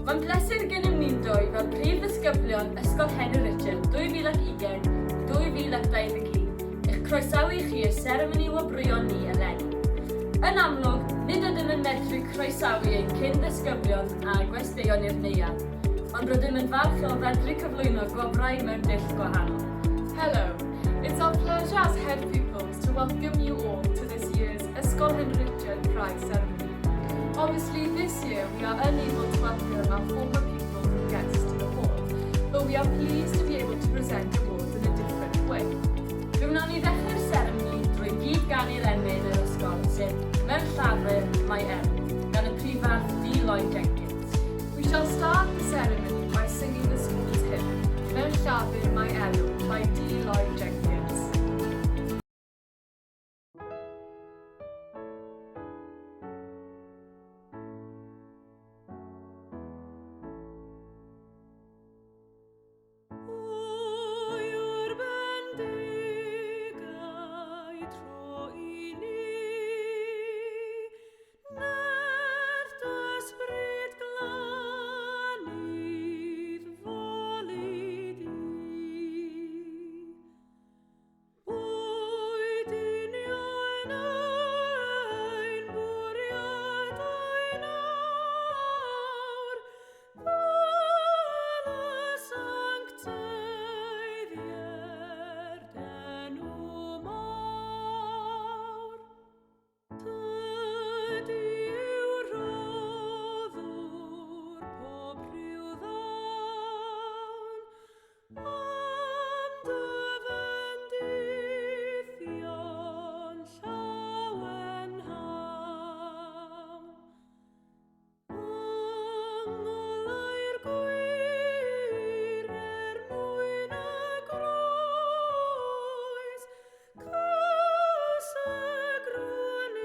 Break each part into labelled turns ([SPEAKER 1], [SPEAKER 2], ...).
[SPEAKER 1] Mae'n bleser gennym ni'n dwy fel prif ddisgyblion Ysgol Henry Richard 2020 i 2021 eich croesawu chi i'r seremoni wobrwyo ni eleni. Yn amlwg, nid ydym yn medru croesawu ein cyn-ddisgyblion a gwesteion i'r neuadd, ond rydym yn falch o fedru cyflwyno gwobrau mewn dull gwahanol.
[SPEAKER 2] Hello, it's our pleasure as head pupils to welcome you all to this year's Ysgol Henry Richard Prize Ceremony. Obviously this year we are unable to welcome our former pupils and guests to the hall, but we are pleased to be able to present awards in a different way.
[SPEAKER 1] Fe wnawn ni ddechrau'r seremoni drwy gyd-ganu'r emyn yr ysgol, sef Mewn Llafur Mae Elw, gan y Prifardd D. Lloyd Jenkins.
[SPEAKER 2] We shall start the ceremony by singing the school's hymn, Mewn Llafur Mae Elw by D. Lloyd Jenkins.
[SPEAKER 3] Boed union ein bwriadau nawr, Fel y sancteiddier d'enw mawr. Tydi yw rhoddwr pob rhyw ddawn, Am dy fendithion llawenhawn. Yng ngolau'r gwir er mwyn y groes, Cysegrwn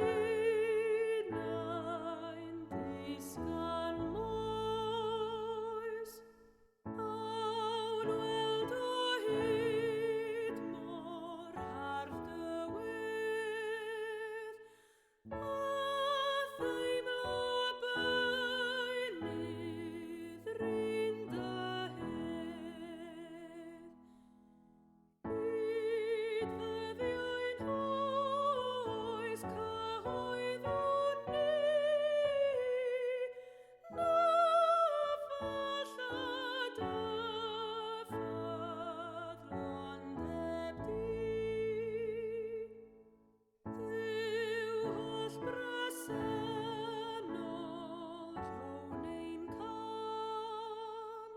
[SPEAKER 3] unain ddisgan moes. Awn weld o hyd mor hardd dy wedd, A theimlo beunydd rin dy hedd. Hyd ddyddiau'n oes cyhoeddwn ni, Na ffalla dy ffyddlondeb di. Dduw holl bresennol, rhown ein cân,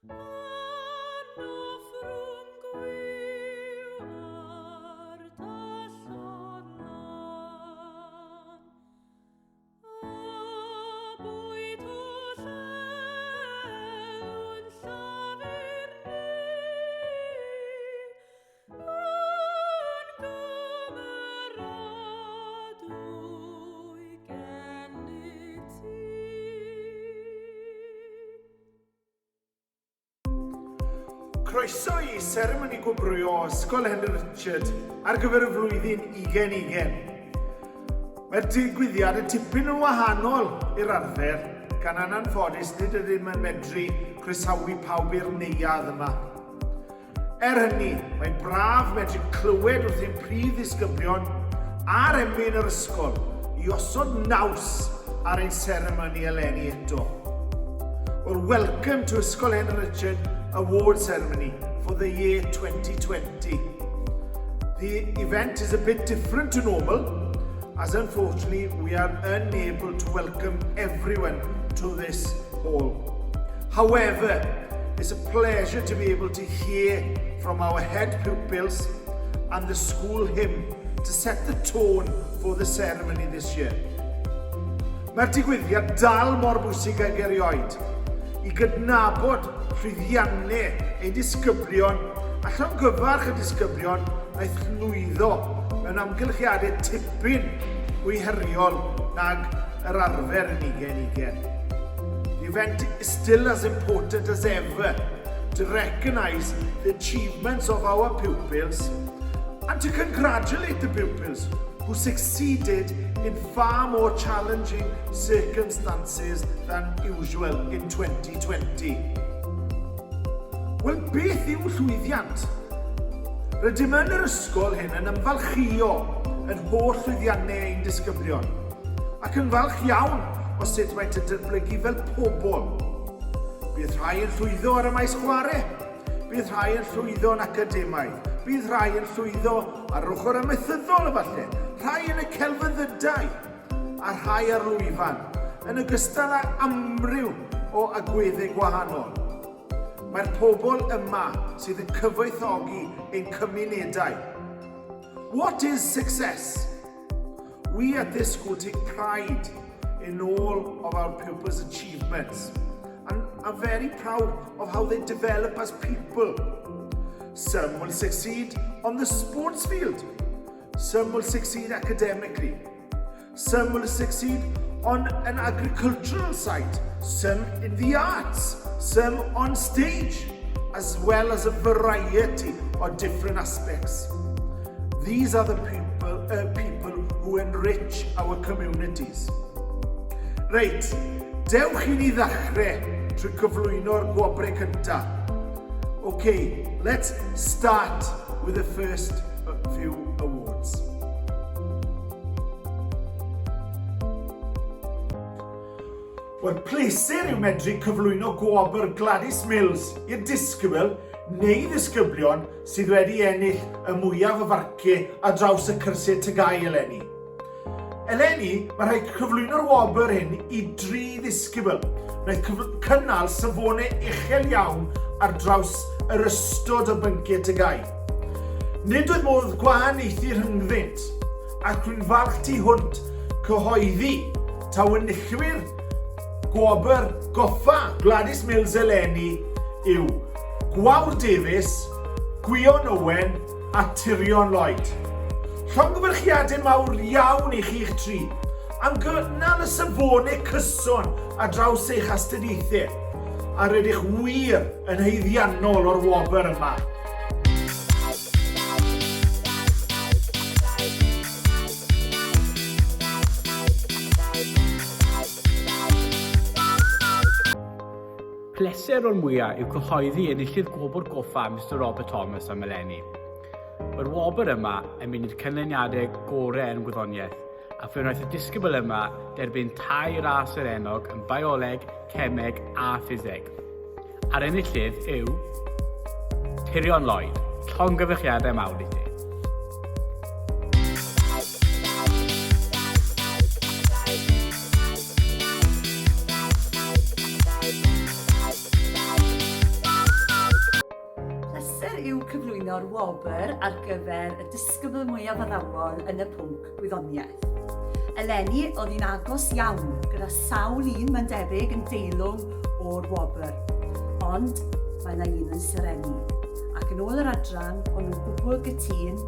[SPEAKER 3] A'n offrwm gwiw ar dallor lan. A bwyd holl elw'n llafur ni, Yn gymeradwy gennyt ti.
[SPEAKER 4] Croeso i seremoni gwobrwyo Ysgol Henry Richard ar gyfer y flwyddyn 2020. Mae'r digwyddiad yn tipyn yn wahanol i'r arfer, gan ananffodus nid ydym yn medru croesawu pawb i'r neuadd yma. Er hynny, mae'n braf medru clywed wrth ein prif ddisgyblion a'r emyn yr ysgol i osod naws ar ein seremoni eleni eto. Well, welcome to Ysgol Henry Richard Award Ceremony for the year 2020. The event is a bit different to normal, as unfortunately we are unable to welcome everyone to this hall. However, it's a pleasure to be able to hear from our head pupils and the school hymn to set the tone for the ceremony this year. Mae'r digwyddiad dal mor bwysig ag erioed i gydnabod llwyddiannau ein disgyblion a llongyfarch y disgyblion wnaeth lwyddo mewn amgylchiadau tipyn fwy heriol nag yr arfer yn 2020. The event is still as important as ever to recognise the achievements of our pupils and to congratulate the pupils. who succeeded in far more challenging circumstances than usual in 2020. Wel, beth yw llwyddiant? Rydym yn yr ysgol hyn yn ymfalchïo yn holl llwyddiannau ein disgyblion, ac yn falch iawn o sut maent yn datblygu fel pobl. Bydd rhai yn llwyddo ar y maes chwarae, bydd rhai yn llwyddo yn academaidd, bydd rhai yn llwyddo ar yr ochr amaethyddol efallai, rhai yn y celfyddydau, a rhai ar lwyfan, yn ogystal â amryw o agweddau gwahanol. Mae'r pobl yma sydd yn cyfoethogi ein cymunedau. What is success? We at this school take pride in all of our pupils' achievements and are very proud of how they develop as people. Some will succeed on the sports field. Some will succeed academically. Some will succeed on an agricultural site, some in the arts, some on stage, as well as a variety of different aspects. These are the people, people who enrich our communities. Reit, dewch i ni ddechrau trwy cyflwyno'r gwobrau cyntaf. Okay, let's start with the first few awards. Wel, pleser yw medru cyflwyno gwobr Gladys Mills i'r disgybl neu ddisgyblion sydd wedi ennill y mwyaf o farciau ar draws y cyrsiau TGAU eleni. Eleni, mae rhaid cyflwyno'r wobr hyn i dri ddisgybl wnaeth cynnal safonau uchel iawn ar draws yr ystod o bynciau TGAU. Nid oedd modd gwahaniaethu rhyngddynt, ac rwy'n falch tu hwnt cyhoeddi taw enillwyr gwobr goffa Gladys Mills eleni yw Gwawr Davies, Gwion Owen a Tirion Lloyd. Llongyfarchiadau mawr iawn i chi'ch tri am gynnal y safonau cyson ar draws eich astudiaethau, a rydych wir yn haeddiannol o'r wobr yma.
[SPEAKER 5] Pleser o'r mwyaf yw cyhoeddi enillydd Gwobr Goffa Mister Robert Thomas am eleni. Mae'r wobr yma yn mynd i'r canlyniadau gorau yn gwyddoniaeth, a fe wnaeth y disgybl yma derbyn tair A serennog yn Bioleg, Cemeg a Ffiseg. A'r enillydd yw Tirion Lloyd. Llongyfarchiadau mawr i ti.
[SPEAKER 6] Pleser yw cyflwyno'r wobr ar gyfer y disgybl mwyaf addawol yn y pwnc gwyddoniaeth. Eleni oedd hi'n agos iawn, gyda sawl un mae'n debyg yn deilwng o'r wobr. Ond mae yna un yn serennu. Ac yn ôl yr adran, o'n nhw'n gwbl gytûn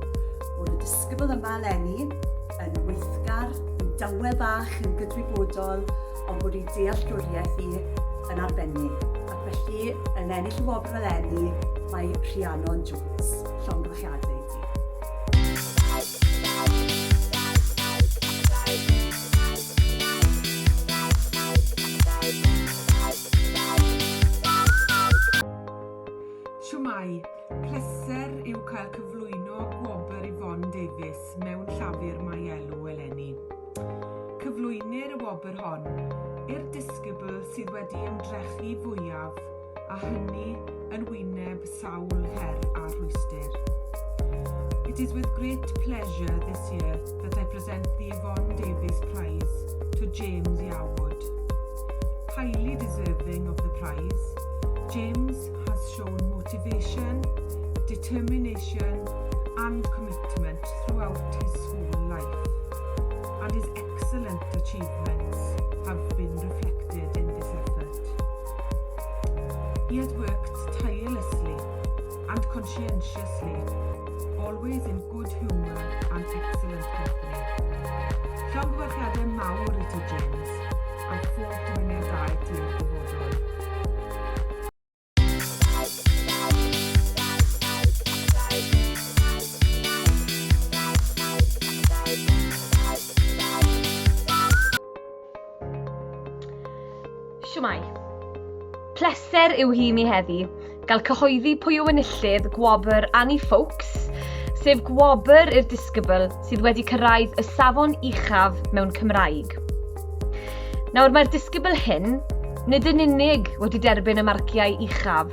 [SPEAKER 6] bod y disgybl yma eleni yn weithgar, yn dawel bach, yn gydwybodol, ond bod ei dealltwriaeth hi yn arbennig. Ac felly, yn ennill y wobr eleni, mae Rhiannon Jones. Llongyfarchiadau i ti.
[SPEAKER 7] Shwmae, pleser yw cael cyflwyno gwobr Yvonne Davies mewn Llafur Mae Elw eleni. Cyflwynir y wobr hon i'r disgybl sydd wedi ymdrechu fwyaf a hynny yn wyneb sawl her a rhwystr. It is with great pleasure this year that I present the Yvonne Davies Prize to James Yarwood. Highly deserving of the prize, James has shown motivation, determination and commitment throughout his school life, and his excellent achievements have been reflected in this effort. He has worked tirelessly and conscientiously, always in good humour and excellent company. Llongyfarchiadau mawr i ti, James, a phob dymuniad da i ti i'r dyfodol.
[SPEAKER 1] Shwmae. Pleser yw hi i mi heddi gael cyhoeddi pwy yw enillydd gwobr Annie Foulkes, sef gwobr i'r disgybl sydd wedi cyrraedd y safon uchaf mewn Cymraeg. Nawr mae'r disgybl hyn nid yn unig wedi derbyn y marciau uchaf,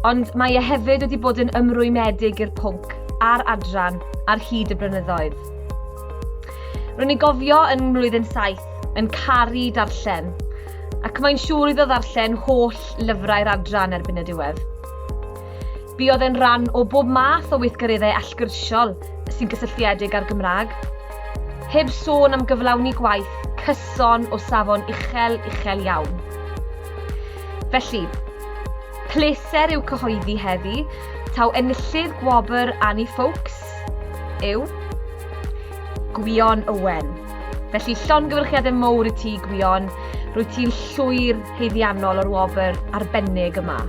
[SPEAKER 1] ond mae e hefyd wedi bod yn ymrwymedig i'r pwnc a'r adran ar hyd y blynyddoedd. Rwy'n ei gofio yn mlwyddyn 7 yn caru darllen, ac mae'n siŵr iddo ddarllen holl lyfrau'r adran erbyn y diwedd. Buodd e'n rhan o bob math o weithgareddau allgyrsiol sy'n gysylltiedig â'r Gymraeg, heb sôn am gyflawni gwaith cyson o safon uchel, uchel iawn. Felly, pleser yw cyhoeddi heddi taw enillydd gwobr Annie Foulkes yw Gwion Owen. Felly llongyfarchiadau mowr i ti, Gwion. Rwyt ti'n llwyr haeddiannol o'r wobr arbennig yma.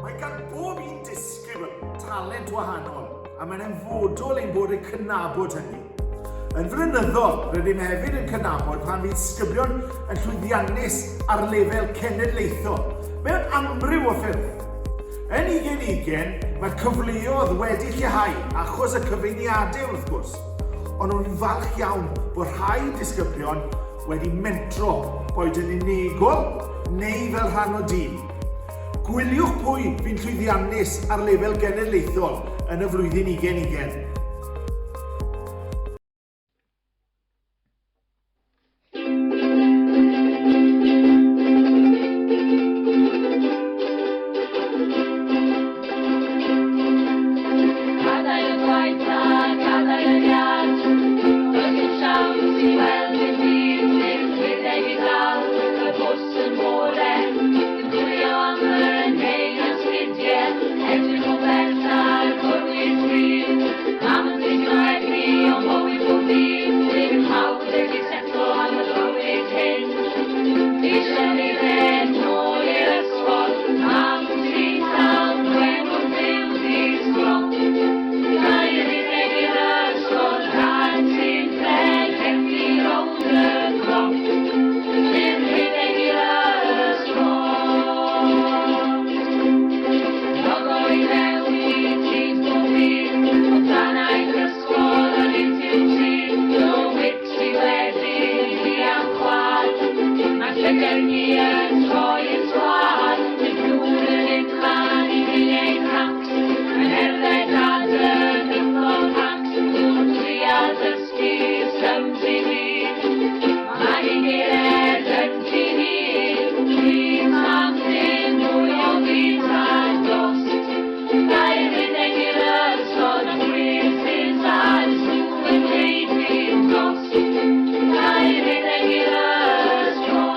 [SPEAKER 4] Mae gan bob un disgybl talent wahanol a mae'n hanfodol ein bod yn cydnabod hynny. Yn flynyddol, rydym hefyd yn cydnabod pan fydd disgyblion yn llwyddiannus ar lefel cenedlaethol mewn amryw o ffyrdd. Yn 2020, mae'r cyfleoedd wedi lleihau achos y cyfyngiadau wrth gwrs, ond rwy'n falch iawn bod rhai disgyblion wedi mentro, boed yn unigol neu fel rhan o dîm. Gwyliwch pwy fu'n llwyddiannus ar lefel genedlaethol yn y flwyddyn 2020.
[SPEAKER 1] Gadael y gwaith a gadael yr iard, Does dim siawns i weld dim byd, dim rhedeg i ddal y bws yn bore, Ddim chwilio am fy nhein a sgidie, edrych o bell ar fywyd gwir, Mam yn teimlo egni o fywyd bob dydd, Dim hawdd ydi setlo am y bywyd hyn. Eisiau mi fynd nôl i'r ysgol, mam ti'n cael gwenw'n byw dydd sglop. Gael rhedeg i'r ysgol, rhan ti'n pregethu rownd y cloc. Ddim rhedeg i'r ysgol. Logo i mewn i tîm bob dydd, o danau ysgol yr un tiw tri, no Ti wedi di am chwad, Mae llygaid ni yn troi yn sgwâr, Bydd dŵr yn unman i ni ein rhacs, Yn herdded a dy nythod rhacs, Nhw'n trial dysgu syms i ni. Mae hi'n geiriau yn tŷ ni, Plîs mam dim mwy o fyd a dost. Gair rhedeg i'r ysgol, na quizzes a Zoom yn gwneud fi'n dost. Gair rhedeg i'r ysgol.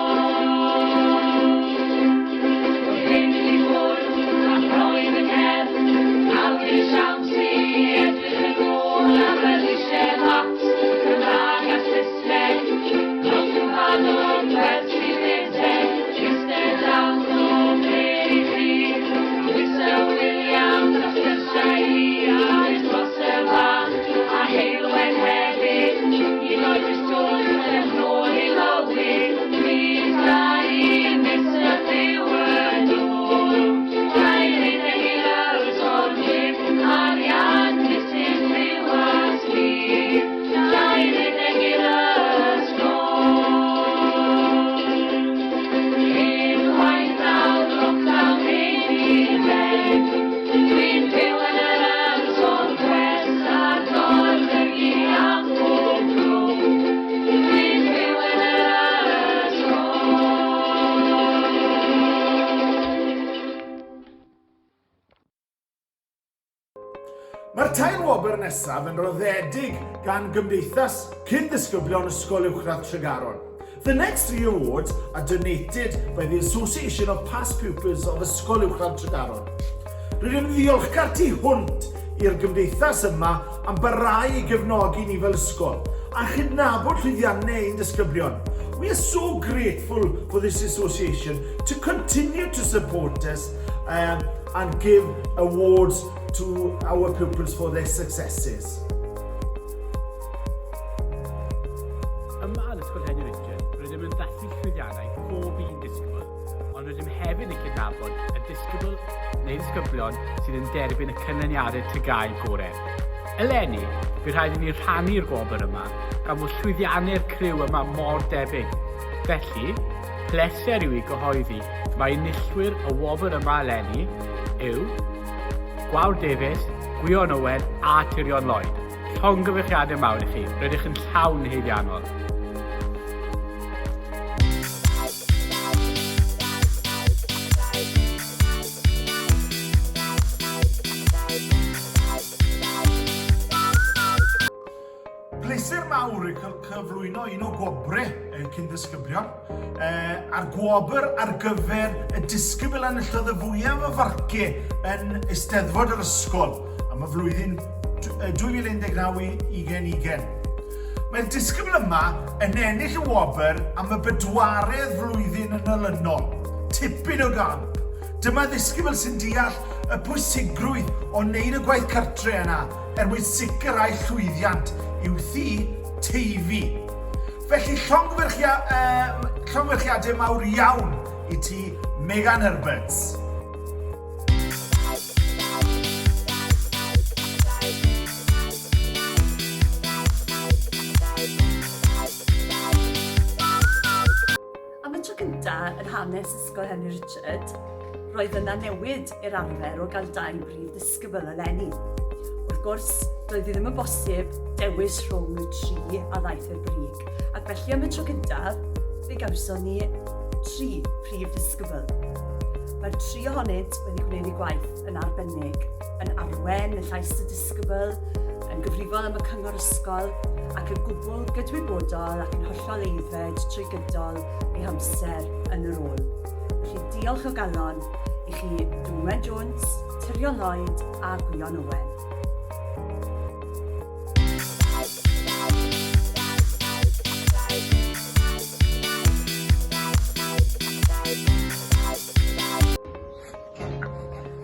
[SPEAKER 4] tair wobr nesaf yn roddedig gan Gymdeithas Cyn-ddisgyblion Ysgol Uwchradd Tregaron. The next three awards are donated by the Association of Past Pupils of Ysgol Uwchradd Tregaron. Rydym yn ddiolchgar tu hwnt i'r gymdeithas yma am barhau i gefnogi ni fel ysgol a chydnabod llwyddiannau ein disgyblion. We are so grateful for this association to continue to support us um, and give awards to our pupils for their successes.
[SPEAKER 5] Yma yn Ysgol Henry Richard, rydym yn dathlu llwyddiannau pob un disgybl, ond rydym hefyd yn cydnabod y disgybl neu ddisgyblion sydd yn derbyn y canlyniadau TGAU gorau. Eleni, bu rhaid i ni rhannu'r gwobr yma, gan fod llwyddiannau'r criw yma mor debyg. Felly, pleser yw i gyhoeddi mai enillwyr y wobr yma eleni yw Gwawr Davies, Gwion Owen a Tirion Lloyd. Llongyfarchiadau mawr i chi, rydych yn llawn haeddiannol.
[SPEAKER 4] Pleser mawr yw cael cyflwyno un o gwobrau y cyn-ddisgyblion, a'r gwobr ar gyfer y disgybl enillodd y fwyaf o farciau yn Eisteddfod yr Ysgol am y flwyddyn 2019 i 2020. Mae'r disgybl yma yn ennill y wobr am y bedwaredd flwyddyn yn olynol. Tipyn o gamp! Dyma ddisgybl sy'n deall y pwysigrwydd o wneud y gwaith cartre yna er mwyn sicrhau llwyddiant i'w thŷ Teifi. Felly llongyfarchia, uh, llongyfarchiadau mawr iawn i ti, Megan Herberts.
[SPEAKER 6] Am y tro cyntaf yn hanes Ysgol Henry Richard, roedd yna newid i'r arfer o gael dau brif ddisgybl eleni. Wrth gwrs, doedd hi ddim yn bosib dewis rhwng y tri a ddaeth i'r brig, ac felly am y tro cyntaf, fe gawson ni tri prif ddisgybl. Mae'r tri ohonynt wedi gwneud eu gwaith yn arbennig, yn arwen y llais y disgybl, yn gyfrifol am y cyngor ysgol, ac yn gwbl gydwybodol ac yn hollol aeddfed trwy gydol eu hamser yn y rôl. Felly diolch o galon i chi Dwynwen Jones, Tirion Lloyd a Gwion Owen.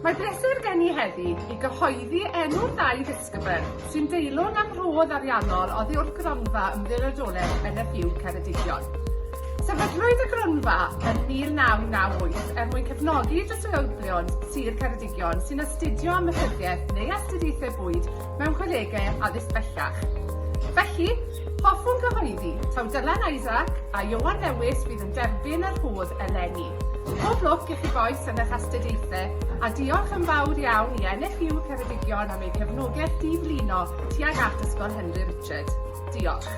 [SPEAKER 2] Mae bleser gen i heddi i gyhoeddi enw'r ddau ddisgybl sy'n deilwng am rhodd ariannol oddi wrth Gronfa Ymddiriedolaeth NFU Ceredigion. Sefydlwyd y gronfa yn 1998 er mwyn cefnogi disgyblion Sir Ceredigion sy'n astudio amaethyddiaeth neu astudiaethau bwyd mewn colegau addysg bellach. Felly, Hoffwn gyhoeddi taw Dylan Isaac a Ioan Lewis fydd yn derbyn y rhodd eleni. Pob lwc i chi bois yn eich astudiaethau, a diolch yn fawr iawn i NFU Ceredigion am eu cefnogaeth di-flino tuag at Ysgol Henry Richard. Diolch.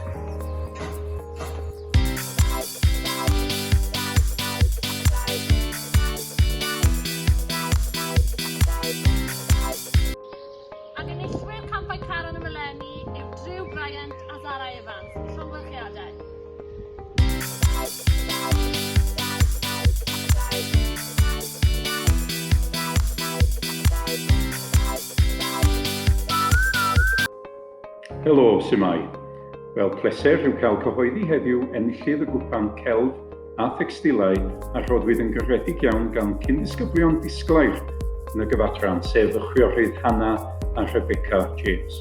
[SPEAKER 1] Ac enillwyr Campau Caron am eleni yw Drew Bryant a Zara Evans. Llongyfarchiadau.
[SPEAKER 8] Helo, su'mai? Wel, pleser yw cael cyhoeddi heddiw enillydd y gwpan celf a thecstilau a rhoddwyd yn garedig iawn gan cyn-ddisgyblion disglair yn y gyfadran, sef y chwiorydd Hannah a Rebecca James.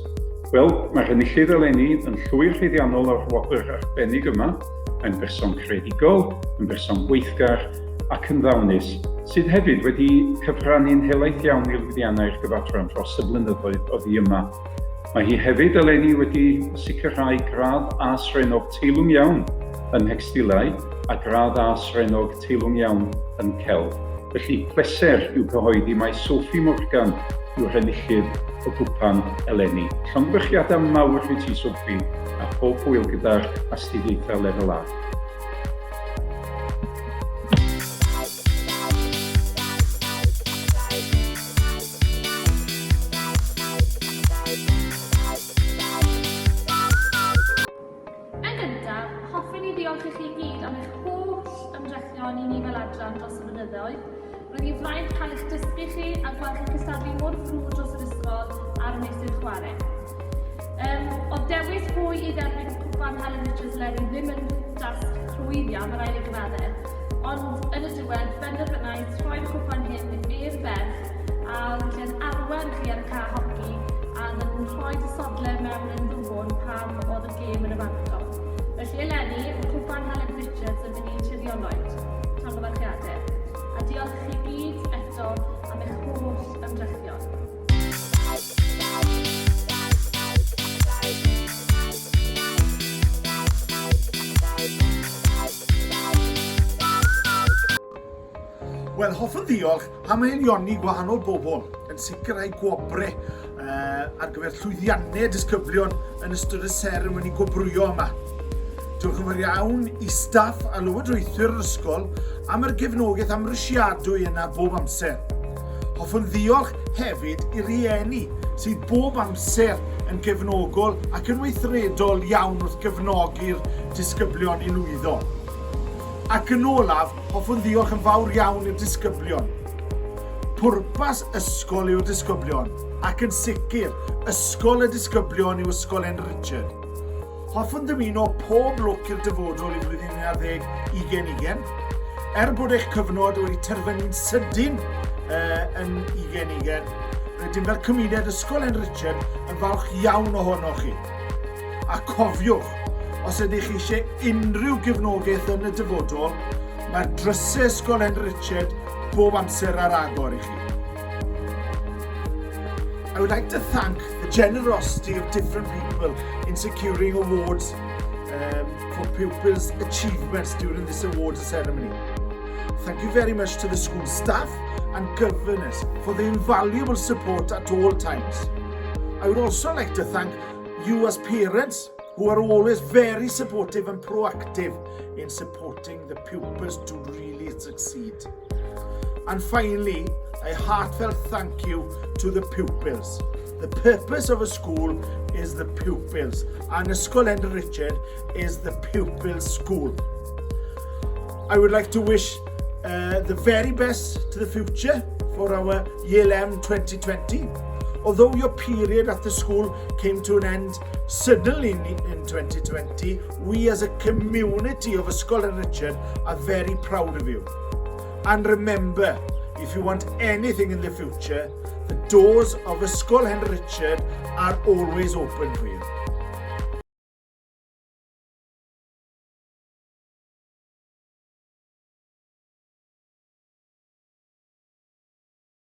[SPEAKER 8] Wel, mae'r enillydd eleni yn llwyr haeddiannol o'r wobr arbennig yma. Mae'n berson creadigol, yn berson gweithgar ac yn ddawnus, sydd hefyd wedi cyfrannu'n helaeth iawn i lwyddiannau'r gyfadran dros y blynyddoedd oddi yma. Mae hi hefyd eleni wedi sicrhau gradd A srennog teilwng iawn yn nhecstilau a gradd A srennog teilwng iawn yn celf. Felly, pleser yw cyhoeddi mai Sophie Morgan yw'r enillydd o gwpan eleni. Llongyfarchiadau mawr i ti, Sophie, a phob hwyl gyda'r astudiaethau lefel A.
[SPEAKER 2] ddiolch i chi gyd am eich holl ymdrechion i ni fel adran dros y blynyddoedd. Roedd hi'n fraint cael eich dysgu chi a gweld chi'n cystadlu mor frwd dros yr ysgol a'r meysydd chwarae. Um, oedd dewis pwy i dderbyn cwpan Helen Richards eleni ddim yn dasg rhwydd iawn, mae rhaid i gyfaddef. Ond yn y diwedd, benderfynais rhoi'r cwpan hyn i'r ferch a oedd yn arwain chi ar y ca hoci a oedd yn rhoi disodle mewn yn ddwfwn pan oedd y gêm yn y fantol. Felly eleni, mae cwpan Helen Richards yn mynd i Tirion Lloyd. Llongyfarchiadau. A diolch i chi gyd eto am eich holl ymdrechion.
[SPEAKER 4] Wel, hoffwn ddiolch am haelioni gwahanol bobl yn sicrhau gwobre uh, ar gyfer llwyddiannau disgyblion yn ystod y seremoni gwobrwyo yma. Diolch yn fawr iawn i staff a lywodraethwyr yr ysgol am yr gefnogaeth amhrisiadwy yna bob amser. Hoffwn ddiolch hefyd i rieni sydd bob amser yn gefnogol ac yn weithredol iawn wrth gefnogi'r disgyblion i lwyddo. Ac yn olaf, hoffwn ddiolch yn fawr iawn i'r disgyblion. Pwrpas ysgol yw'r disgyblion, ac yn sicr, ysgol y disgyblion yw Ysgol Henry Richard. Hoffwn ddymuno pob lwc i'r dyfodol i flwyddyn 11 2020. Er bod eich cyfnod wedi terfynu'n sydyn uh, yn 2020, rydym fel cymuned Ysgol Henry Richard yn falch iawn ohonoch chi. A cofiwch, os ydych chi eisiau unrhyw gefnogaeth yn y dyfodol, mae drysau Ysgol Henry Richard bob amser ar agor i chi. I would like to thank the generosity of different people in securing awards for pupils' achievements during this awards ceremony. Thank you very much to the school staff and governors for the invaluable support at all times. I would also like to thank you as parents who are always very supportive and proactive in supporting the pupils to really succeed. And finally, a heartfelt thank you to the pupils. The purpose of a school is the pupils, and Ysgol Henry Richard is the pupils' school. I would like to wish the very best to the future for our Year 11 2020. Although your period at the school came to an end suddenly in 2020, we as a community of Ysgol Henry Richard are very proud of you. And remember, if you want anything in the future, the doors of Ysgol Henry Richard are always open for you.